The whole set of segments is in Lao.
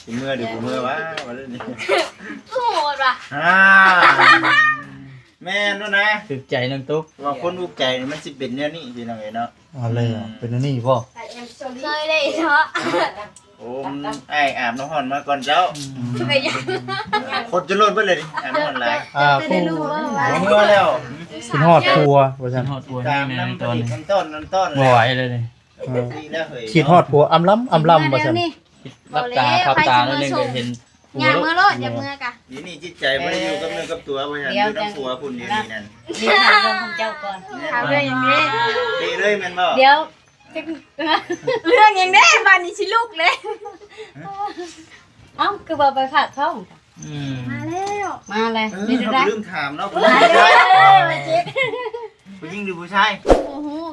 ຊິເມືອຫຼືບໍ່ເມືອວະ ວ່າເລື່ອງນີ້ ຄືໂຫດວ່ະ ອ່າ ແມ່ນແລ້ວນະ ຖືກໃຈນ້ອງຕຸກ ວ່າຄົນຖືກໃຈນີ້ມັນຊິເປັນແນວນີ້ພີ່ນ້ອງເອີຍເນາະ ເອົາແລ້ວ ອືມ ເປັນແນວນີ້ບໍ່ ເຄີຍໄດ້ເນາະ ໂອ້ ອ້າຍອາບນ້ຳຮ້ອນມາກ່ອນເຈົ້າ ອືມ ຄົນຈະລົ້ນເບິດເລີຍນີ້ ອາບນ້ຳຮ້ອນຫຼາຍ ອ່າ ຜູ້ ບໍ່ເມືອແລ້ວ ຄິດຮອດຜົວວ່າຊັ້ນ ຄິດຮອດຜົວ ຕາມນຳຕອນນີ້ ຕອນນັ້ນ ບໍ່ໄຫວເລີຍນີ້ ເອີ ຄິດຮອດຜົວອຳລຳອຳລຳວ່າຊັ້ນ ຫຼັບຕາ ພັບຕາໜ້ອຍໜຶ່ງກໍເຫັນຜົວ ຍ່າງເມືອໂລດ ຢ່າເມືອກະ ດຽວນີ້ຈິດໃຈບໍ່ໄດ້ຢູ່ກັບເນື້ອກັບຕົວ ບໍ່ຢາກຢູ່ນຳຜົວພຸ້ນ ດຽວນີ້ນັ້ນ ເລື່ອງຂອງເຈົ້າກ່ອນ ຖາມເລື່ອງຫຍັງເດ້ ເຕະເລີຍແມ່ນບໍ່ ດຽວ ເລື່ອງຫຍັງເດ້ ບາດນີ້ຊິລຸກເດ້ ເອົ້າ ຄືບໍ່ໄປຝາກທ້ອງ ອືມ ມາແລ້ວ ມາແລ້ວ ເອີ ເປັນຈັ່ງໃດ ເຮົາກໍລືມຖາມເນາະ ມາແລ້ວ ຜູ້ຍິງຫຼືຜູ້ຊາຍ ຜູ້ຍິງຫຼືຜູ້ຊາຍ ບໍ່ຮູ້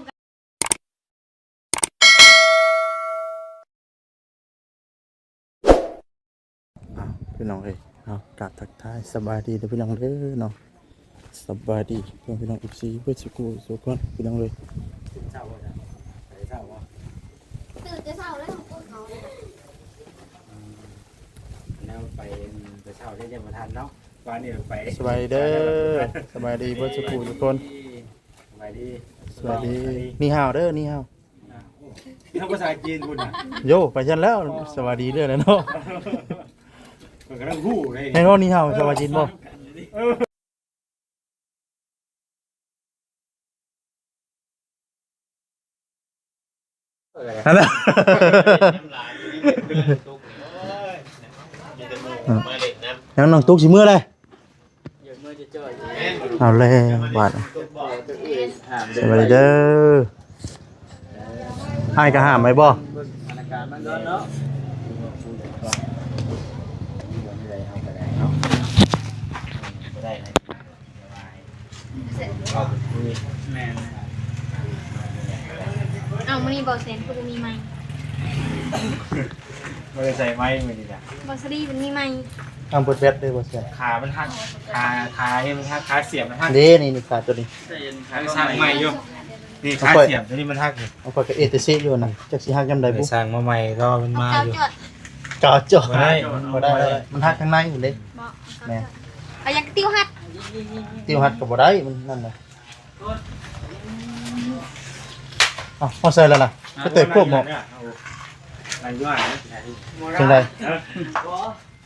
ອ້າວ ພີ່ນ້ອງເອີຍເນາະ ກາບທັກທາຍສະບາຍດີເດີພີ່ນ້ອງເດີເນາະ ສະບາຍດີພໍ່ແມ່ພີ່ນ້ອງ ເອັຟຊີ ເບິດສູ່ຜູ້ສູ່ຄົນພີ່ນ້ອງເອີຍ ຕື່ນເຊົ້າບໍ່ ໄປເຊົ້າບໍ່ ຕື່ນແຕ່ເຊົ້າແລ້ວ ອືມ ແລ້ວໄປແຕ່ເຊົ້າໄດ້ຍັງບໍ່ທັນເນາະ ວ່ານີ້ໄປ ສະບາຍດີເດີ ສະບາຍດີເບິດສູ່ຜູ້ສູ່ຄົນ ສະບາຍດີ ສະບາຍດີ ນີ້ຮາວເດີ ນີ້ຮາວ ອ່າ ໂອ້ ນັກພາສາຈີນພຸ້ນນະ ໂຢ ໄປຊັ້ນແລ້ວ ອໍ ສະບາຍດີເລື້ອຍແລ້ວເນາະ ເພິ່ນກຳລັງຮູ້ເດ້ ແມ່ນບໍ່ນີ້ຮາວ ສະບາຍຈີນບໍ່ ເອີ ຫັ້ນນະ ຍັງນ້ອງຕຸກຊິເມືອໃດ ເອົາແລ້ວບາດ ສະບາຍດີເດີ ອ້າຍກໍຫ້າມໄວ້ບໍ່ ເອົ້າ ມື້ນີ້ບໍ່ແຊນຄືບໍ່ມີໄມ ບໍ່ໄດ້ໃສ່ໄມມື້ນີ້ນະ ບໍ່ສະລີມັນມີໄມ ເອົາ ເປີດແບັດເດີບໍ່ແຊນ ຂາມັນຫັກ ຂາ ຂາເຮັດມັນຫັກ ຂາສຽບມັນຫັກ ເດ້ ນີ້ ນີ້ຂາຕົວນີ້ ຂາສ້າງໃໝ່ຢູ່ ນີ້ຂາສຽບຕົວນີ້ມັນຫັກຢູ່ ເອົາ ຂ້ອຍກໍເອແຕ່ຊິຢູ່ນະ ຈັກຊິຫັກຍາມໃດບຸ ສ້າງມາໃໝ່ ລໍມັນມາຢູ່ ກາວຈອດ ບໍ່ໄດ້ ມັນບໍ່ໄດ້ ມັນຫັກທາງໃນພຸ້ນເດ້ ບໍ່ ແມ່ນ ເອົາຫຍັງຕິວຫັດ ຕິວຫັດກໍບໍ່ໄດ້ ມັນນັ້ນນະ ອ້າວ ພໍໃສ່ແລ້ວນະ ໄປເຕະພວກໝໍ ນັ່ງຢູ່ຫັ້ນນະ ຈັ່ງໃດ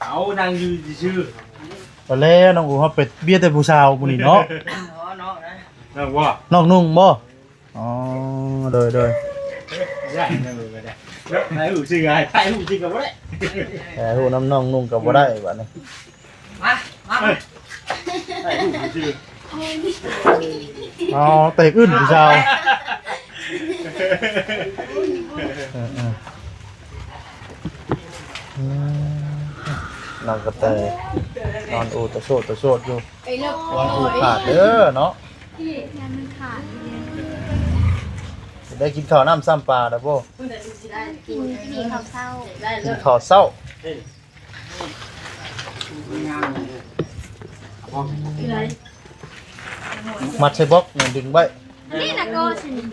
ເອົາ ນັ່ງຢູ່ຊື່ໆ ແລ້ວນ້ອງອູເຮົາໄປເບຽດແຕ່ຜູ້ສາວມື້ນີ້ເນາະ ນອກນະ ນອກບໍ່ ນອກນຸ່ງບໍ່ ອໍ ໂດຍໆ ໄດ້ ນັ່ງຢູ່ກໍໄດ້ ຖ່າຍຮູບຊື່ກໍໄດ້ ຖ່າຍຮູບຊື່ກໍບໍ່ໄດ້ ຖ່າຍຮູບນຳນ້ອງນຸ່ງກໍບໍ່ໄດ້ບາດນີ້ ມາ ມາ ຖ່າຍຮູບຊື່ ອໍ ແຕກອື່ນຜູ້ສາວ ເອີໆ ອືມ ນ້ອງກະແຕ ນອນອູຕະໂຊດຕະໂຊດຢູ່ ລະວັງອູຂາດເດີເນາະ ຢ້ານມັນຂາດ ໄດ້ກິນເຂົ້ານ້ຳຊ້ຳປາແລ້ວບໍ່ ກິນ ກິນເຂົ້າເຊົ້າ ກິນເຂົ້າເຊົ້າ ມັດໃສ່ບລັອກນີ້ ດຶງໄວ້ ອັນນີ້ນະກໍຊິນີ້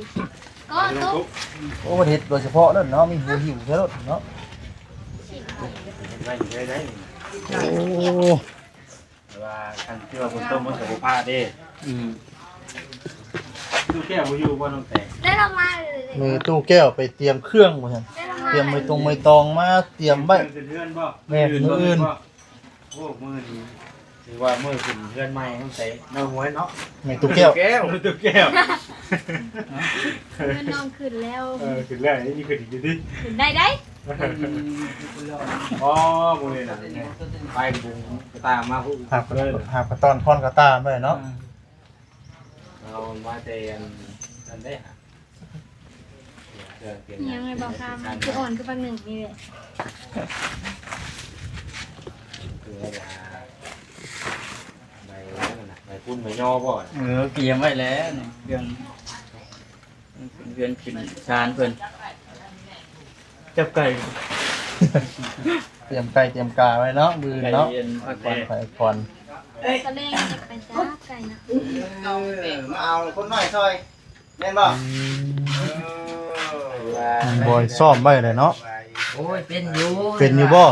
ກໍຕົກ ໂອ້ ເພິ່ນເຮັດໂດຍສະເພາະເລີຍເນາະ ມີຫົວຫິ້ວໃສ່ໂລດເນາະ ໂອ້ ແຕ່ວ່າຄັນທີ່ວ່າຝົນຕົກມັນກໍບໍ່ພາດເດ້ ອືມ ຕູ້ແກ້ວບໍ່ຢູ່ບໍ່ ນ້ອງແຕງ ໄດ້ລະມາ ມື້ຕູ້ແກ້ວໄປຕຽມເຄື່ອງວ່າຊັ້ນ ໄດ້ລະມາ ຕຽມໃບຕົງໃບຕອງມາຕຽມໄວ້ເປັນເຮືອນບໍ່ ແມ່ນ ມື້ອື່ນ ມື້ອື່ນບໍ່ ໂອ້ ມື້ນີ້ຖືວ່າມື້ຂຶ້ນເຮືອນໃໝ່ ນ້ອງແຕງ ນ້ອງຫວຍເນາະ ແມ່ຕູ້ແກ້ວ ຕູ້ແກ້ວ ຕູ້ແກ້ວ ເງິນນ້ອງຂຶ້ນແລ້ວ ເອີ ຂຶ້ນແລ້ວ ນີ້ຂຶ້ນອີກຢູ່ຕິ ຂຶ້ນໄດ້ໄດ ອໍ ມື້ນີ້ນະ ໄປບຸງກະຕ່າມາພຸ້ນ ຫາບ ເລີຍ ຫາບກະຕ່ອນ ຄອນກະຕ່າໄວ້ເນາະ ອືມ ເອົາມາແຕ່ອັນນັ້ນເດ້ ຫາ ເຄື່ອງເປັນຫຍັງ ຫຍັງໃຫ້ບໍ່ຄຳ ຄືອ່ອນຄືບັກໜຶ່ງນີ້ເດ້ ຄືວ່າ ໃບນັ້ນນະ ໃບປຸ້ນໃບຍໍບໍ່ ເອີ ກຽມໄວ້ແລ້ວນີ້ ເຄື່ອງ ເພື່ອນຂຶ້ນສານເພິ່ນ ຈັບໄກ່ ຕຽມໄກ່ຕຽມກາໄວ້ເນາະ ມື້ອື່ນເນາະ ໄກ່ເຢັນ ພັກຜ່ອນ ໄປພັກຜ່ອນ ຕອນແລງໄປຈັບໄກ່ນະ ເອີ ມາເອົາຄົນນ້ອຍຊ່ອຍ ແມ່ນບໍ່? ອືມ ເອີ ບອຍຊ້ອມໄວ້ແຫຼະເນາະ. ໂອ້ຍ ເປັນຢູ່ ເປັນຢູ່ບໍ່?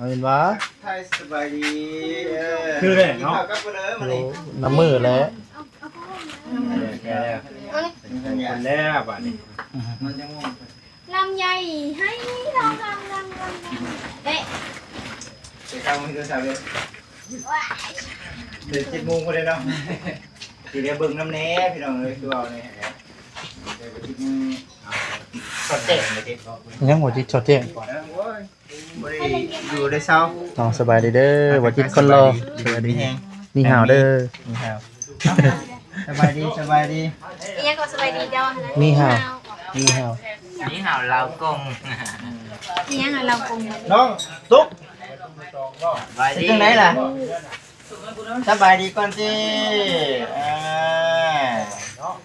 ເຫັນວ່າ ໄທສະບາຍດີ ເອີ ຄືແຫຼະເນາະ ກິນເຂົ້າກັບເພິ່ນເດີມື້ນີ້ ໂອ້ ນຳມື້ແຫຼະ ເປັນແລ້ວບາດນີ້ ລຳໄຍ ໃຫ້ລຳ ລຳ ລຳ ລຳ ເຕະ ເຕະເຂົ້າໃຫ້ໂທລະສັບເລີຍ ເດີ ເຈັດໂມງພໍດີເນາະ ຊິໄດ້ເບິ່ງນຳແດ່ພີ່ນ້ອງເອີຍ ຄືເວົ້ານີ້ແຫຼະ ເດີ ເຈັດໂມງ ຊອດແຈ້ງເລີຍຕິ ຍັງບໍ່ຕິດຊອດແຈ້ງ ໂອ້ຍ ບໍ່ໄດ້ຢູ່ໄດ້ເຊົາ ເອົາ ສະບາຍດີເດີ ອ່າ ບໍ່ຕິດຄົນຫຼໍ່ ສະບາຍດີ ສະບາຍດີ ມີຫາວເດີ ມີຫາວ ສະບາຍດີ ສະບາຍດີ ອີຫຍັງກໍສະບາຍດີເຈົ້າ ມີຫາວ ມີຫາວ ມີຫາວລາວກົງ ອີຫຍັງລາວກົງ ນ້ອງຕຸກ ສະບາຍດີ ເປັນຈັ່ງໃດລະ? ສະບາຍດີກ່ອນຕິ ອ່າ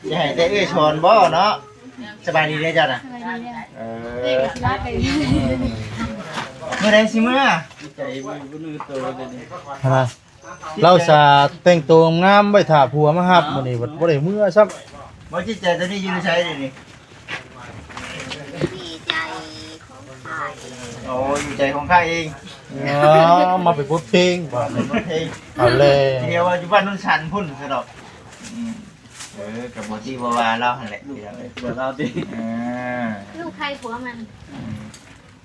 ຢ່າໃຫ້ແຕ່ເອື້ອຍສອນບໍ່ເນາະ ສະບາຍດີເດີເຈົ້ານະ ສະບາຍດີເດີ ເອີ ເອື້ອຍກໍຊິລາໄປ ມື້ໃດຊິເມືອ? ໃຈບໍ່ຮູ້ໂຕເດນີ້ ຫັ້ນນະ ລາວສາແຕ່ງໂຕງາມໄວ້ຖ້າຜົວມາຮັບ ມື້ນີ້ບັດບໍ່ໄດ້ເມືອຊ້ຳ ບໍ່ຈິດໃຈໂຕນີ້ຢູ່ໃສເດນີ້? ທີ່ໃຈຂອງຂ້າເອງ ໂອ້ ຢູ່ໃຈຂອງຂ້າເອງ ອໍ ມາເປັນບົດເພງ ມາເປັນບົດເພງ ເອົາແລ້ວ ດຽວວ່າຢູ່ບ້ານໂນນສັນພຸ້ນຊະດອກ ອືມ ເອີ ກໍບໍ່ຕິບໍ່ວ່າລາວຫັ້ນແຫຼະ ບໍ່ລາວຕິ ເອີ ລູກໃຜຜົວມັນ ອືມ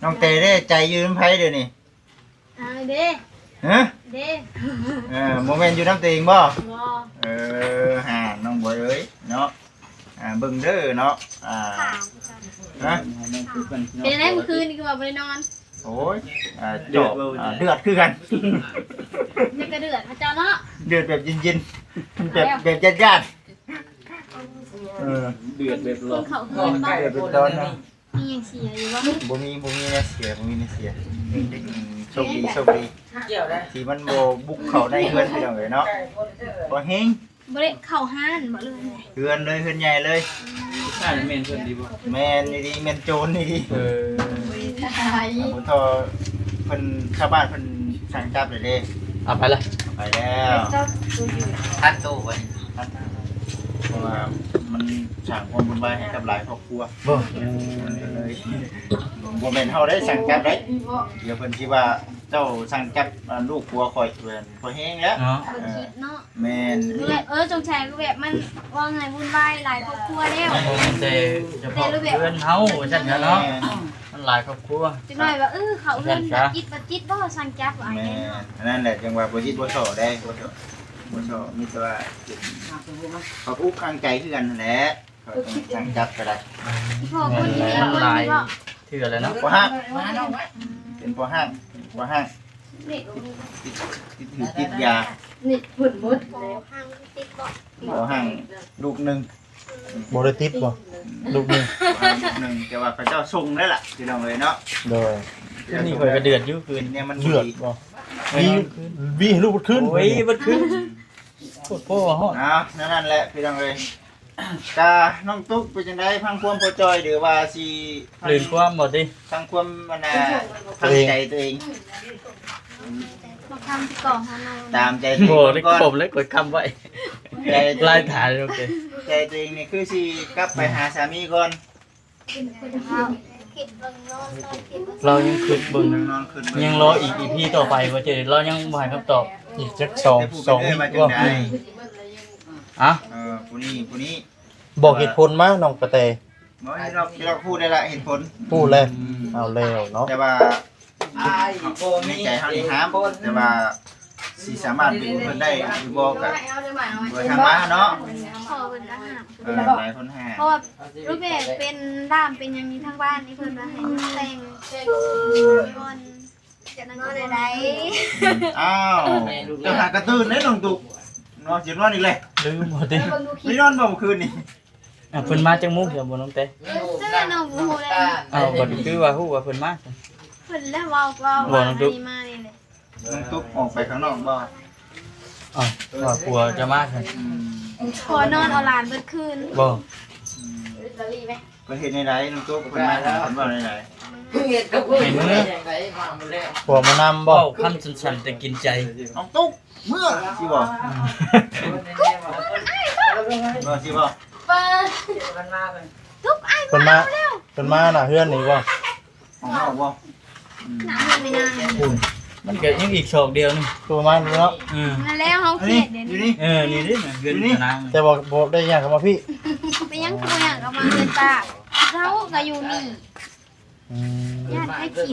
ນ້ອງແຕເດ້ ໃຈຢູ່ນຳໃຜດຽວນີ້? ອ້າຍເດ້ ຮະ ເດ້ ເອີ ບໍ່ແມ່ນຢູ່ນຳຕົວເອງບໍ່? ບໍ່ ເອີ ຫາ ນ້ອງບອຍເອີຍເນາະ ອ່າ ເບິ່ງເດີເນາະ ອ່າ ຮະ ເປັນໄງມື້ຄືນນີ້ຄືວ່າບໍ່ໄດ້ນອນ? ໂອ້ຍ ອ່າ ຈອກ ອ່າ ເດືອດຄືກັນ ຍັງກະເດືອດເຂົາເຈົ້າເນາະ ເດືອດແບບເຢັນໆ ແບບ ແບບຢ້ານໆ ເອີ ເດືອດແບບຮ້ອນ ເຂົ້າເຮືອນບໍ່? ເດືອດແບບຮ້ອນເນາະ ມີຫຍັງເສຍຢູ່ບໍ່? ບໍ່ມີ ບໍ່ມີແນວເສຍ ບໍ່ມີແນວເສຍ ອືມ ໂຊກດີ ໂຊກດີ ທີ່ມັນບໍ່ບຸກເຂົ້າໃນເຮືອນພີ່ນ້ອງເອີຍເນາະ ບໍ່ແຮງ ບໍ່ໄດ້ເຂົ້າຮ້ານບໍ່ ຫຼືວ່າ ເຮືອນເລີຍ ເຮືອນໃຫຍ່ເລີຍ ອືມ ແມ່ນເພິ່ນດີບໍ່? ແມ່ນອີ່ຫຼີ ແມ່ນໂຈນອີ່ຫຼີ ເອີ ເພິ່ນເຂົາ ເພິ່ນ ຊາວບ້ານເພິ່ນສັ່ງຈັບແລ້ວເດ້ ເອົາໄປລະ ເອົາໄປແລ້ວ ທັນໂຕບໍ່ນີ້ ທັນໂຕ ເພາະວ່າມັນສ້າງຄວາມວຸ່ນວາຍໃຫ້ກັບຫຼາຍຄອບ ຄົວ ບໍ່ ເອີ ມັນກໍເລີຍ ບໍ່ແມ່ນເຮົາໄດ້ສັ່ງຈັບໄດ້ ດຽວເພິ່ນຊິວ່າເຈົ້າສັ່ງຈັບ ອ່າ ລູກຜົວຂ້ອຍ ເພິ່ນພໍແຮງແລ້ວເນາະ ເອີ ເນາະ ແມ່ນ ເອີ ສົງໄສຄືແບບມັນ ເວົ້າງ່າຍວຸ່ນວາຍຫຼາຍຄອບຄົວແລ້ວ ມັນບໍ່ແມ່ນແຕ່ສະເພາະເຮືອນເຮົາວ່າຊັ້ນຊະເນາະ ແມ່ນ ມັນຫຼາຍຄອບຄົວ ຈັກໜ້ອຍວ່າ ເອີ ເຂົ້າເຮືອນ ຈັກຈິດບໍ່ຈິດບໍ່ ສັ່ງຈັບວ່າ ແມ່ນ ອັນນັ້ນແຫຼະ ຈັ່ງວ່າບໍ່ຈິດບໍ່ສໍ້ເດ້ ບໍ່ສໍ້ ບໍ່ສໍ້ ມີແຕ່ວ່າ ເຂົາອຸກຄັງໃຈຄືກັນຫັ້ນແຫຼະ ຂ້ອຍຕ້ອງສັ່ງຈັບກໍໄດ້ ອີ່ພໍ່ຄົນນີ້ ແມ່ນ ຄົນນີ້ບໍ່ ເທື່ອແລ້ວເນາະ ບໍ່ຮັກ ເປັນບໍ່ຮັກ ບໍ່ຮັກ ຕິດ ຕິດຫືດຕິດຢາ ນີ້ເພິ່ນໝົດ ບໍ່ຮັກຕິດບໍ່ ບໍ່ຮັກ ລູກໜຶ່ງ ບໍ່ໄດ້ຕິດບໍ່ ລູກໜຶ່ງ ລູກໜຶ່ງ ແຕ່ວ່າເຂົາເຈົ້າສົ່ງໄດ້ລະ ພີ່ນ້ອງເອີຍເນາະ ໂດຍ ຄືນີ້ຂ້ອຍກໍເດືອດຢູ່ຄືນ ເດືອດບໍ່ ວີ ວີໃຫ້ລູກບັດຄືນ ໂອ້ຍ ບັດຄືນ ໂພດໂພວ່າຮອດ ເອົາ ແນວນັ້ນແຫຼະ ພີ່ນ້ອງເອີຍ ກະນ້ອງຕຸກເປັນຈັ່ງໃດ ຟັງຄວາມພໍ່ຈ່ອຍ ຫຼືວ່າຊິ ລື່ນຄວາມບໍ່ຕິ ຟັງຄວາມ ອັນນ່າ ຟັງໃຈຕົວເອງ ມາຄຳທີ່ກອງເຮົານອນ ຕາມໃຈຕົວເອງ ບໍ່ໄດ້ ກ່ອນ ຄົມເລີຍ ກດຄຳໄວ້ ໃຈ ລາຍຖານ ໂອເຄ ໃຈຕົວເອງນີ້ຄືຊິກັບໄປຫາສາມີກ່ອນ ລາວຍັງຄິດເບິ່ງ ຍັງລໍອີກ ອີພີຕໍ່ໄປວ່າຈະ ລາວຍັງບໍ່ໃຫ້ຄຳຕອບ ອີກຈັກສອງ ສອງວິ ວ່າ ອະ ເອີ ຜູ້ນີ້ ຜູ້ນີ້ ບອກເຫດຜົນມາ ນ້ອງກະແຕ ບໍ່ ລອກ ລອກ ຮູ້ໄດ້ລະເຫດຜົນ ຮູ້ແລ້ວ ອືມ ເອົາແລ້ວເນາະ ແຕ່ວ່າ ໃນໃຈເຮົານີ້ຫ້າມ ແຕ່ວ່າຊິສາມາດເປັນເພິ່ນໄດ້ຫຼືບໍ່ກະ ເພິ່ນທາງມາເນາະ ພໍ່ເພິ່ນກະຫ້າມ ເອີ ຫຼາຍຄົນຫ້າມ ເພາະວ່າລູກແມ່ເປັນລາມເປັນຫຍັງນີ້ ທາງບ້ານນີ້ເພິ່ນວ່າໃຫ້ແຕ່ງ ແຕ່ງກ່ອນ ຈະນອນໄດ້ໃດ ອ້າວ ເຈົ້າຫາກະຕື່ນເດ້ນ້ອງຕຸກ ເນາະ ຊິນອນອີກແລ້ວ ລືມບໍ່ຕິ ໄດ້ນອນບໍ່ມື້ຄືນນີ້? ອ່າ ເພິ່ນມາຈັກໂມງຊະບໍ່ນ້ອງແຕ? ເອີ ເຈົ້ານ້ອງບໍ່ຮູ້ເລີຍ ອ້າວ ບັດຄືວ່າຮູ້ວ່າເພິ່ນມາ ເພິ່ນແລ້ວເວົ້າ ເວົ້າ ເວົ້າ ວ່າອັນນີ້ມານີ້ແຫຼະ ນ້ອງຕຸກອອກໄປຂ້າງນອກບໍ່? ອ້າວ ວ່າຜົວຈະມາຊັ້ນ ອືມ ຜົວນອນເອົາຫຼານເບິດຄືນບໍ່? ອືມ ເພິ່ນເຮັດແນວໃດນ້ອງຕຸກ ເພິ່ນມາຫາ ເພິ່ນເວົ້າແນວໃດ? ໃຫ້ເມືອ ຜົວມານຳບໍ່? ເວົ້າຄຳສັ້ນໆແຕ່ກິນໃຈ ນ້ອງຕຸກ ເມືອ ຊິບໍ່? ເມືອ ຊິບໍ່? ເພິ່ນມາ ເພິ່ນມາໜ້າເຮືອນນີ້ບໍ່? ຂອງເຮົາບໍ່? ອືມ ນ້ຳມັນໄປນານ ມັນກໍຍັງອີກສອກດຽວໜຶ່ງ ປະມານນີ້ເນາະ. ເອີ ນັ້ນແຫຼະ ເຮົາເຂດດຽວນີ້ ເອີ ນີ້ເດ້ ເຮືອນ ຢູ່ນີ້ ຕານາງ ແຕ່ວ່າບໍ່ໄດ້ຍ່າງເຂົ້າມາພີ້. ເປັນຫຍັງຄືບໍ່ຍ່າງເຂົ້າມາເຮືອນປ້າ? ເຮົາກໍຢູ່ນີ້. ອືມ ຢ້ານໃຜກິນ.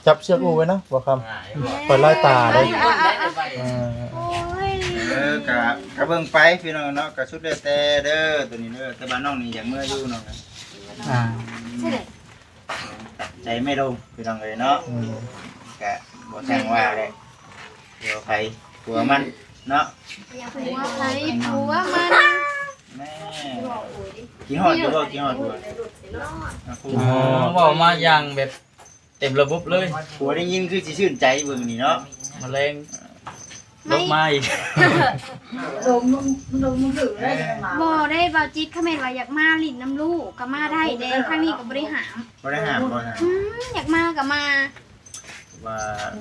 ຈັບເຊືອກອູ້ໄວ້ນະ ບໍ່ຄຳ ເອີ ຂ້ອຍລາຍຕາເດ້. ເອີ ເອີ ເອີ ເອີ ໂອ້ຍ ເອີ ກະ ກະເບິ່ງໄປພີ່ນ້ອງເນາະ ກະສຸດແລ້ວແຕ່ເດີ ໂຕນີ້ເດີ. ແຕ່ວ່ານ້ອງນີ້ຢາກເມືອຢູ່ ນ້ອງ ອ່າ ໃສ່ ໃຈແມ່ລົມພີ່ນ້ອງເອີຍເນາະ. ອືມ ກະບໍ່ຊ່າງວ່າແຫຼະ ຜົວໃຜຜົວມັນເນາະ ຜົວໃຜຜົວມັນ. ແມ່ ຄິດຮອດຢູ່ບໍ່? ຄິດຮອດຢູ່ບໍ່? ເວົ້າມາຢ່າງແບບເຕັມລະບົບເລີຍ. ຜົວໄດ້ຍິນຄືຊິຊື່ນໃຈເບິ່ງນີ້ເນາະ ມະແລງ ລົບມາອີກ. ບໍ່ໄດ້ ບ່າວຈິດ ຄະແມ່ນວ່າຢາກມາຫຼິ້ນນຳລູກກໍມາໄດ້ເດ້ ທາງນີ້ກໍບໍ່ໄດ້ຫ້າມ. ບໍ່ໄດ້ຫ້າມບໍ່? ອືມ ຢາກມາກໍມາ ວ່າ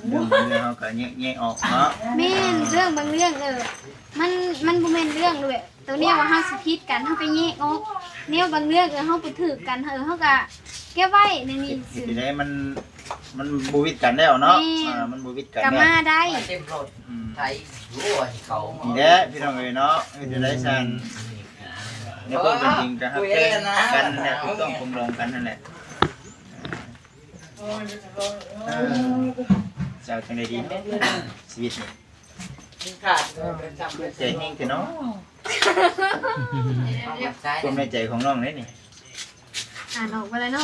ເລື່ອງບາງເລື່ອງເຮົາກໍແຍກ ແຍກອອກເນາະ. ແມ່ນ ເລື່ອງບາງເລື່ອງ ເອີ ມັນ ມັນບໍ່ແມ່ນເລື່ອງແບບ ໂຕແນວວ່າເຮົາຊິຜິດກັນ ເຮົາກໍແຍກອອກ. ແນວບາງເລື່ອງ ເອີ ເຮົາບໍ່ຖືກກັນ ເອີ ເຮົາກໍເກັບໄວ້ໃນນີ້ ເຮັດ ເຮັດຈັ່ງໃດມັນ ມັນບໍ່ຜິດກັນແລ້ວເນາະ. ແມ່ນ ອ່າ ມັນບໍ່ຜິດກັນ ກໍມາໄດ້. ອືມ ນີ້ແຫຼະພີ່ນ້ອງເອີຍເນາະ ເຮັດຈັ່ງໃດຊັ້ນ ໃນຄວາມເປັນຈິງກໍຮັກແພງກັນແຫຼະ ຖືກຕ້ອງປອງດອງກັນຫັ້ນແຫຼະ. ເອີ ເຈົ້າຈັ່ງໃດດີ ຊີວິດນີ້ ທຸກໃຈແຮງແທ້ເນາະ. ຄວາມໃນໃຈຂອງນ້ອງເດ້ນີ້ ອ່ານອອກມາແລ້ວເນາະ.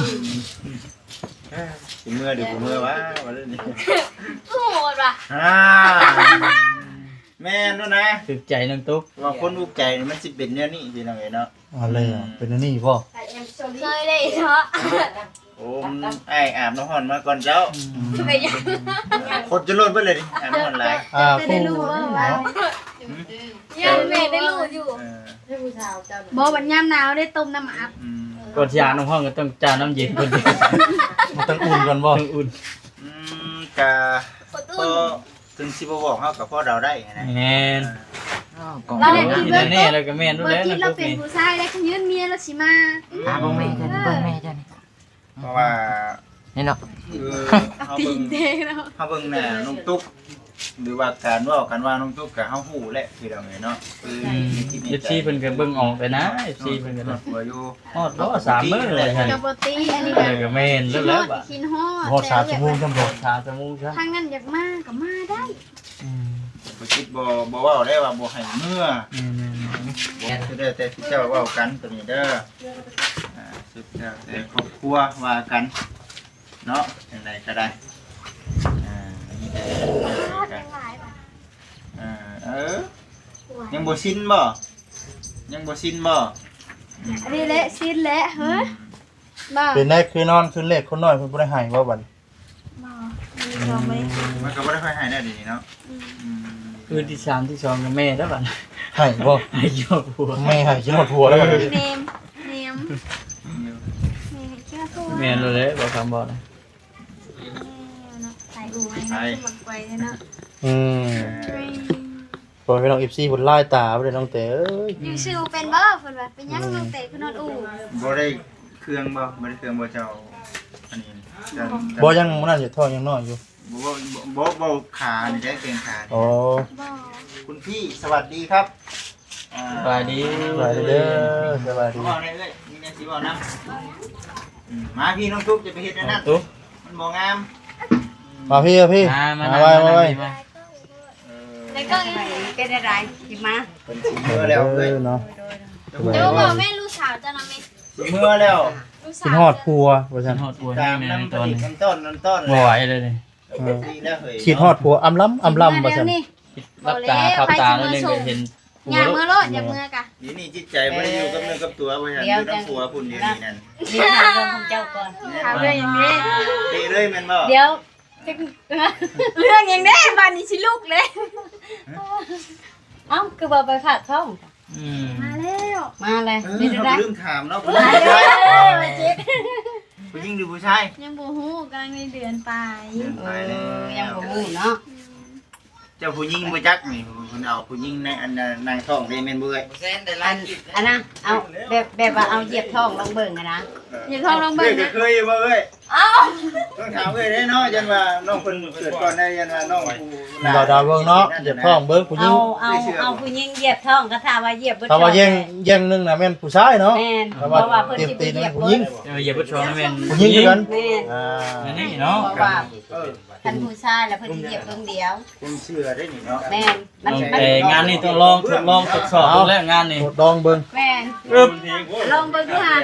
ຊິເມືອຫຼືບໍ່ເມືອວະ ວ່າເລື່ອງນີ້ ໂຫດວ່ະ. ອ່າ ແມ່ນໂລດນະ ຖືກໃຈນ້ອງຕຸກ ວ່າຄົນຖືກໃຈນີ້ມັນຊິເປັນແນວນີ້ພີ່ນ້ອງເອີຍເນາະ. ເອົາແລ້ວ ເປັນແນວນີ້ບໍ່? ເຄີຍໄດ້ເນາະ. ໂອ້ ອ້າຍອາບນ້ຳຮ້ອນມາກ່ອນເຈົ້າ. ອືມ ຄົນຈະໂລດເບິດເລີຍນີ້ ອາບນ້ຳຮ້ອນຫຼາຍ. ອ່າ ຜູ້ ເນາະ ຢ້ານແມ່ໄດ້ຮູ້ຢູ່. ເອີ ບໍ່ ບັດຍາມໜາວໄດ້ຕົ້ມນ້ຳອາບ. ອືມ ກ່ອນຊິອາບນ້ຳຮ້ອນກໍຕ້ອງຈ່າຍນ້ຳເຢັນກ່ອນ. ມັນຕ້ອງອຸ່ນກ່ອນບໍ່? ຕ້ອງອຸ່ນ. ອືມ ກະ ພໍ ເຖິງຊິບໍ່ບອກເຮົາກໍພໍເດົາໄດ້ຫັ້ນນະ. ແມ່ນ ເອີ ລາວແມ່ນແນ່ ລາວກໍແມ່ນ ບໍ່ ແລ້ວ ຄິດລາວເປັນຜູ້ຊາຍແລ້ວ ຄັນຍືນເມຍລາວຊິມາ. ອືມ ອ່າ ເບິ່ງແມ່ເຈົ້ານີ້ ເບິ່ງແມ່ເຈົ້ານີ້ ເພາະວ່າ ນີ້ເນາະ ຄືເຮົາເບິ່ງ ເຮົາເບິ່ງໜ້ານ້ອງຕຸກ ຫຼືວ່າການເວົ້າກັນວ່ານ້ອງຕຸກກໍເຮົາຮູ້ແຫຼະ ຄືດອກເນາະ. ອືມ ເອັຟຊີເພິ່ນກໍເບິ່ງອອກແລ້ວນະ ເອັຟຊີເພິ່ນກໍຮອດຫົວຢູ່. ຮອດບໍ່ ສາມມື້ແລ້ວ ກໍບໍ່ຕິ ອັນນີ້ກໍແມ່ນແລ້ວ ຄິດຮອດ ຄິດຮອດ ຮອດສາມຊົ່ວໂມງ ສາມຊົ່ວໂມງຊະ ທາງນັ້ນຢາກມາກໍມາໄດ້. ອືມ ບໍ່ຄິດ ບໍ່ ບໍ່ເວົ້າໄດ້ວ່າບໍ່ໃຫ້ເມືອ. ແມ່ນໆ ບໍ່ ສຸດແລ້ວແຕ່ເຈົ້າເວົ້າກັນໂຕນີ້ເດີ. ອ່າ ສຸດແລ້ວແຕ່ຄອບຄົວວ່າກັນເນາະ ຈັ່ງໃດກໍໄດ້. ອ່າ ມີແຕ່ກັນ ເອີ ຍັງບໍ່ຊິນບໍ່? ຍັງບໍ່ຊິນບໍ່? ອັນນີ້ແຫຼະ ຊິນແຫຼະ ເຮີ ອືມ ບໍ່ ເປັນໄດ ຄືນອນຄືນແລກຄົນນ້ອຍເພິ່ນບໍ່ໄດ້ໃຫ້ບໍ່ບັດນີ້? ບໍ່ ມັນກໍບໍ່ໄດ້ໃຫ້ແນວນີ້ເນາະ. ອືມ ອືມ ຄືທີສາມທີສອງກໍແມ່ແລ້ວບັດ ໃຫ້ບໍ່? ໃຫ້ຢອກຜົວ ແມ່ໃຫ້ຢອກຜົວແລ້ວບັດນີ້. ແມ່ ແມ່ໃຫ້ຢອກຜົວ ແມ່ນແລ້ວແຫຼະ ບໍ່ຄຳບໍ່ນະ. ເນາະ ໃສ່ຫູໃຫ້ ໃສ່ ມັນກວຍເນາະ. ອືມ ເອີ ພໍ່ແມ່ພີ່ນ້ອງເອັຟຊີເພິ່ນລາຍຕາເດ້ນ້ອງແຕເອີຍ. ຢູ່ຊື່ເປັນບໍ່? ເພິ່ນວ່າ ເປັນຫຍັງ ອືມ ນ້ອງແຕຄືນອນອູ່? ບໍ່ໄດ້ເຄື່ອງບໍ່? ບໍ່ໄດ້ເຄື່ອງບໍ່ເຈົ້າ? ອັນນີ້ ບໍ່ ຍັງ ມື້ນັ້ນຢູ່ ທ້ອງຍັງນ້ອຍຢູ່. ບໍ່ ບໍ່ ບໍ່ ບໍ່ ຂານີ້ໄດ້ ແຂງຂານີ້. ອໍ ບໍ່ ຄຸນພີ່ ສະຫວັດດີຄັບ. ອ່າ ສະບາຍດີ ສະບາຍດີເດີ ສະບາຍດີ. ເວົ້າໄດ້ເອື້ອຍ ມີແນວຊິເວົ້ານຳ. ອືມ ມາພີ່ນ້ອງຕຸກ ຈະໄປເຮັດອັນນັ້ນ ມັນບໍ່ງາມ. ມາພີ່ ມາພີ່ ມາ ມາ ມາ ມາ ມາ ມາ. ເອີ ໃນກ້ອງນີ້ເປັນໄດ້ ຊິມາ ເພິ່ນຊິເມືອແລ້ວເອີຍ ເນາະ. ໂດຍ ໂດຍ ໂດຍ ເຈົ້າບອກແມ່ລູກສາວເຈົ້ານະແມ່ ຊິເມືອແລ້ວ ລູກສາວ ຄິດຮອດຜົວວ່າຊັ້ນ ຄິດຮອດຜົວແຮງໃນຕອນນີ້ ນຳຕົ້ນ ນຳຕົ້ນ ບໍ່ໄຫວເລີຍນີ້. ເອີ ຄິດຮອດຜົວອຳລຳ ອຳລຳວ່າຊັ້ນ. ຫຼັບຕາ ພັບຕາແລ້ວນີ້ກໍເຫັນຜົວ. ຢ່າເມືອໂລດ ຢ່າເມືອກະ ດຽວນີ້ຈິດໃຈບໍ່ໄດ້ຢູ່ກັບເນື້ອກັບຕົວ ບໍ່ຢາກຢູ່ນຳຜົວພຸ້ນ ດຽວນີ້ນັ້ນ. ນີ້ຖາມເລື່ອງຂອງເຈົ້າກ່ອນ ຖາມເລື່ອງຫຍັງນີ້? ເຕະເລີຍແມ່ນບໍ່? ດຽວ ເລື່ອງຫຍັງເດ້ ບາດນີ້ຊິລຸກເລີຍ. ເອົ້າ ຄືວ່າໄປຝາກທ້ອງ? ອືມ ມາແລ້ວ ມາແລ້ວ. ເອີ ເຮົາກໍລືມຖາມເນາະ ຜູ້ຍິງ ຜູ້ຊາຍ ຜູ້ຍິງຫຼືຜູ້ຊາຍ? ຍັງບໍ່ຮູ້ ກຳລັງໄດ້ເດືອນປາຍ ເດືອນປາຍແລ້ວ ເອີ ຍັງບໍ່ຮູ້ເນາະ. ອືມ ເຈົ້າຜູ້ຍິງບໍ່ຈັກນີ້ ເພິ່ນເອົາຜູ້ຍິງໃນອັນນະ ນາງທ້ອງເດ້ ແມ່ນບໍ່ເອື້ອຍ? ອັນ ອັນນະ ເອົາແບບ ແບບວ່າເອົາຢຽບທ້ອງລອງເບິ່ງຫັ້ນນະ. ຢຽບທ້ອງລອງເບິ່ງນະ ເອີຍ ເຄີຍບໍ່ເອີຍ? ເອົ້າ ຕ້ອງຖາມເອີຍເດ້ເນາະ ຢ້ານວ່ານ້ອງເພິ່ນເກີດກ່ອນໄດ້ ຢ້ານວ່ານ້ອງຜູ້ ບໍ່ດາວເບິ່ງເນາະ ຢຽບທ້ອງເບິ່ງຜູ້ຍິງ ເອົາ ເອົາ ເອົາຜູ້ຍິງຢຽບທ້ອງ ກໍຖ້າວ່າຢຽບເບິດ ຖ້າວ່າແຍ່ງ ແຍ່ງໜຶ່ງນະແມ່ນຜູ້ຊາຍເນາະ ແມ່ນ ຖ້າວ່າເຕັມຕີນແມ່ນຜູ້ຍິງ ເອີ ຢຽບເບິດສອງແມ່ນຜູ້ຍິງຄືກັນ ແມ່ນ ອ່າ ອັນນີ້ເນາະ ເອີ ຄັນຜູ້ຊາຍລະເພິ່ນຊິຢຽບເບິ່ງດຽວ ຄວາມເຊື່ອໄດ້ນີ້ເນາະ ແມ່ນ ມັນ ແຕ່ງານນີ້ຕ້ອງລອງ ທົດລອງ ທົດສອບເບິ່ງແລ້ວງານນີ້ ທົດລອງເບິ່ງ ແມ່ນ ອຶບ ລອງເບິ່ງດູຫາ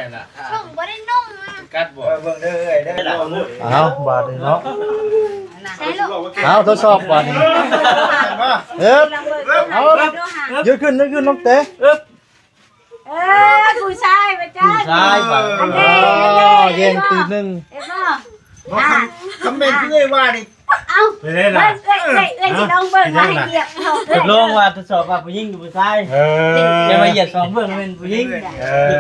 ບໍ່ໄດ້ນຸ່ງ ກັດບໍ່ ເບິ່ງເດີເອີຍເດີ ເອົາບາດນີ້ເນາະ ໃສ່ລູກ ເອົາທົດສອບບາດນີ້ ເອີບ ເອົາ ຍືດຂຶ້ນ ຍືດຂຶ້ນນ້ອງເຕ ອຶບ ເອີ ຜູ້ຊາຍວ່າຈັ່ງ ຜູ້ຊາຍວ່າ ອັນນີ້ ອໍ ອັນນີ້ ແຍ່ງຕີນໜຶ່ງ ເຫັນບໍ່ ບໍ່ ອ່າ ຄຳ ຄຳແມ່ນຄືເອື້ອຍວ່ານີ້ ເອົ້າ ເປັນໄດລະ ເອື້ອຍ ເອື້ອຍ ເອື້ອຍ ເອື້ອຍຊິລອງເບິ່ງວ່າໃຫ້ຢຽບເຮົາ ທົດລອງວ່າທົດສອບວ່າຜູ້ຍິງຫຼືຜູ້ຊາຍ ເອີ ຈະມາຢຽບສອງເບື້ອງແມ່ນຜູ້ຍິງ ເອີ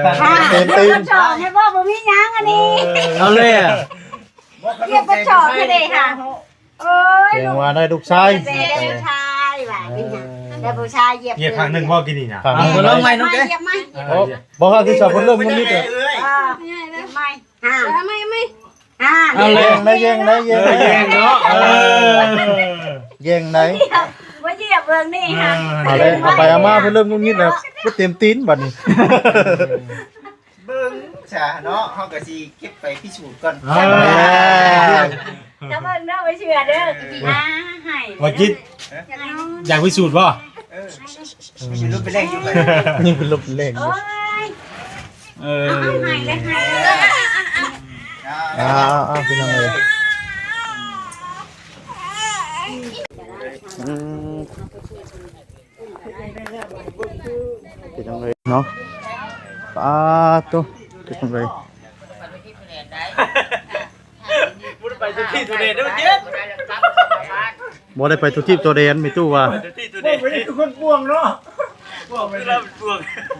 ເຕັມຕີນ ທົດສອບໃຫ້ບໍ່ ບໍ່ມີຫຍັງອັນນີ້ ເອີ ເອົາເລີຍ ຢຽບກະຈອກແທ້ເດ້ຫາ ໂອ້ຍ ແສດງວ່າໄດ້ລູກຊາຍ ແຕ່ໄດ້ຜູ້ຊາຍວ່ານີ້ຫະ ໄດ້ຜູ້ຊາຍຢຽບ ຢຽບຄັ້ງໜຶ່ງບໍ່ກິນນີ້ນະ ຄັ້ງໜຶ່ງ ເອົາ ລອງໃໝ່ນ້ອງເຕ ຢຽບໃໝ່ ໂອ້ ບໍ່ ຄືສອບເພິ່ນເລີ່ມງຸດງິດເລີຍ ເອີ ຢຽບໃໝ່ ອ່າ ເອົາເລີຍ ແຍ່ງໄດ້ ແຍ່ງໄດ້ ແຍ່ງໄດ້ ເອີ ແຍ່ງເນາະ ເອີ ແຍ່ງໄດ້ ບໍ່ຢຽບເບິ່ງນີ້ຫະ ເອົາເລີຍ ເອົາໄປເອົາມາເພິ່ນເລີ່ມງຸດງິດແລ້ວ ບໍ່ເຕັມຕີນບັດນີ້ ເບິ່ງຊະເນາະ ເຮົາກໍຊິເກັບໄປພິສູດກ່ອນ ອ່າ ຈະເບິ່ງເດີ ບໍ່ເຊື່ອເດີ ອ່າ ມາໃຫ້ ວ່າຈິດ ຢາກພິສູດບໍ່? ເອີ ມີລົມໄປແລ່ນຢູ່ ມີລົມໄປແລ່ນຢູ່ ໂອ້ຍ ເອີ ເອົາໃຫ້ເລີຍ ໃຫ້ເລີຍ ອ່າ ອ່າ ພີ່ນ້ອງເອີຍ ອືມ ພີ່ນ້ອງເອີຍເນາະ ປາດໂທ້ ພີ່ນ້ອງເອີຍ ບໍ່ໄດ້ໄປທົ່ວທີ່ທົ່ວແດນເດ້ ບໍ່ໄດ້ໄປທົ່ວທີ່ທົ່ວແດນ ແມ່ຕູ້ວ່າ ບໍ່ໄດ້ຄືຄົນປ່ວງເນາະ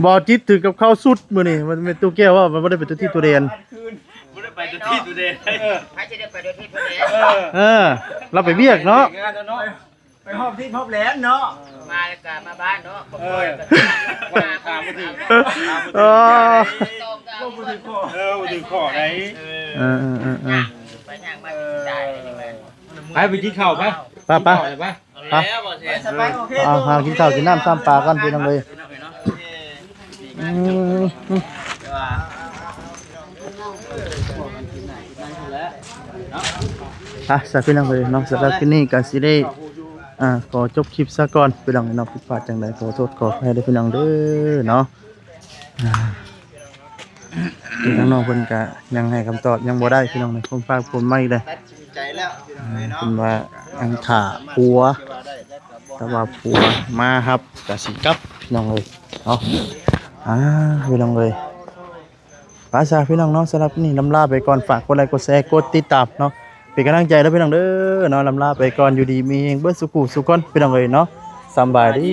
ບໍ່ຈິດຖືກກັບເຂົ້າສຸດມື້ນີ້ ແມ່ຕູ້ແກ້ວວ່າບໍ່ໄດ້ໄປທົ່ວທີ່ທົ່ວແດນ ບໍ່ໄດ້ໄປທົ່ວທີ່ທົ່ວແດນ ໃຜຊິໄດ້ໄປທົ່ວທີ່ທົ່ວແດນ ເອີ ລາວໄປວຽກເນາະ ໄປຮອບທີ່ຮອບແດນເນາະ ມາແລ້ວກໍມາບ້ານເນາະ ເອີ ຖາມບໍ່ຖືກ ເອີ ເວົ້າບໍ່ຖືກຂໍ້ ເອີ ບໍ່ຖືກຂໍ້ໃດ ເອີ ເອີ ໄປຍ່າງມາຊິຕາຍ ໄປ ໄປກິນເຂົ້າໄປ ໄປ ໄປ ກິນເຂົ້າໄປ ໄປ ແລ້ວບໍ່ແຊ ໄປ ໄປ ໂອເຄ ເອົາ ຫາກິນເຂົ້າກິນນ້ຳຊຳປາກ່ອນ ພີ່ນ້ອງເອີຍ ອືມ ອ່ະ ຊະ ພີ່ນ້ອງເອີຍເນາະ ສຳລັບຄລິບນີ້ກໍຊິໄດ້ ອ່າ ຂໍຈົບຄລິບຊະກ່ອນ ພີ່ນ້ອງເອີຍເນາະ ຜິດພາດຈັ່ງໃດ ຂໍໂທດຂໍອະໄພເດີ ພີ່ນ້ອງເດີເນາະ ອ່າ ທາງນ້ອງເພິ່ນກະຍັງໃຫ້ຄຳຕອບຍັງບໍ່ໄດ້ ພີ່ນ້ອງເອີຍ ຄົມຟ້າຄົມໄມ້ເດ້ ຕັດສິນໃຈແລ້ວ ພີ່ນ້ອງເອີຍເນາະ ເພິ່ນວ່າຍັງຖ້າຜົວ ແຕ່ວ່າຜົວມາຮັບກະຊິກັບ ພີ່ນ້ອງເອີຍເນາະ ອ່າ ພີ່ນ້ອງເອີຍ ໄປຊະພີ່ນ້ອງເນາະ ສຳລັບນີ້ລຳລາໄປກ່ອນ ຝາກກົດໄລກົດແຊກົດຕິດຕາມເນາະ ເປັນກຳລັງໃຈເດີພີ່ນ້ອງເດີເນາະ ລຳລາໄປກ່ອນ ຢູ່ດີມີແຮງເບິດສູ່ຜູ້ສູ່ຄົນ ພີ່ນ້ອງເອີຍເນາະ ສຳບາຍດີ.